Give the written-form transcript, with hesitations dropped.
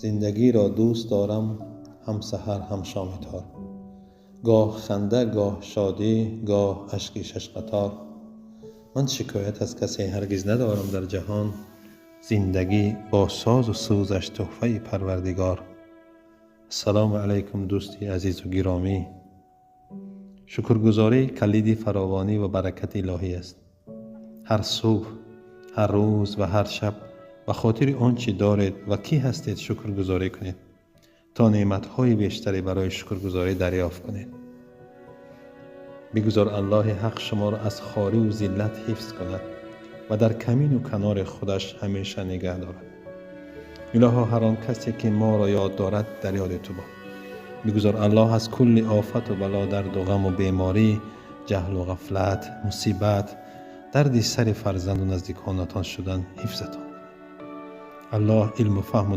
Зиндагиро дӯст дорам, ҳам саҳар, ҳам шоми тор, гоҳ ханда, гоҳ шодӣ, гоҳ ашки шашқатор. Ман шикоят аз касе ҳаргиз надорам дар ҷаҳон. Зиндагӣ бо созу сӯзаш туҳфаи Парвардигор. Ассалому алайкум, дӯсти азизу гиромӣ. Шукргузорӣ калиди фаровонӣ ва баракати илоҳӣ аст. Ҳар субҳ, ҳар рӯз ва ҳар шаб ба хотири он чӣ доред ва кӣ ҳастед шукргузорӣ кунед, то неъматҳои бештаре барои шукргузорӣ дарёфт кунед. Бигузор Аллоҳи Ҳақ шуморо аз хорӣ-ву зиллат ҳифз кунад ва дар камину канори худаш ҳамеша нигаҳ дорад. Илоҳо, ҳар он касе ки моро ёд дорад, дар ёди ту бод. Бигузор Аллоҳ аз кулли офату бало, дарду ғаму беморӣ, ҷаҳлу ғафлат, мусибат, дарди сари фарзанду наздиконатон шудан ҳифзатон кунад. Аллоҳ илму фаҳму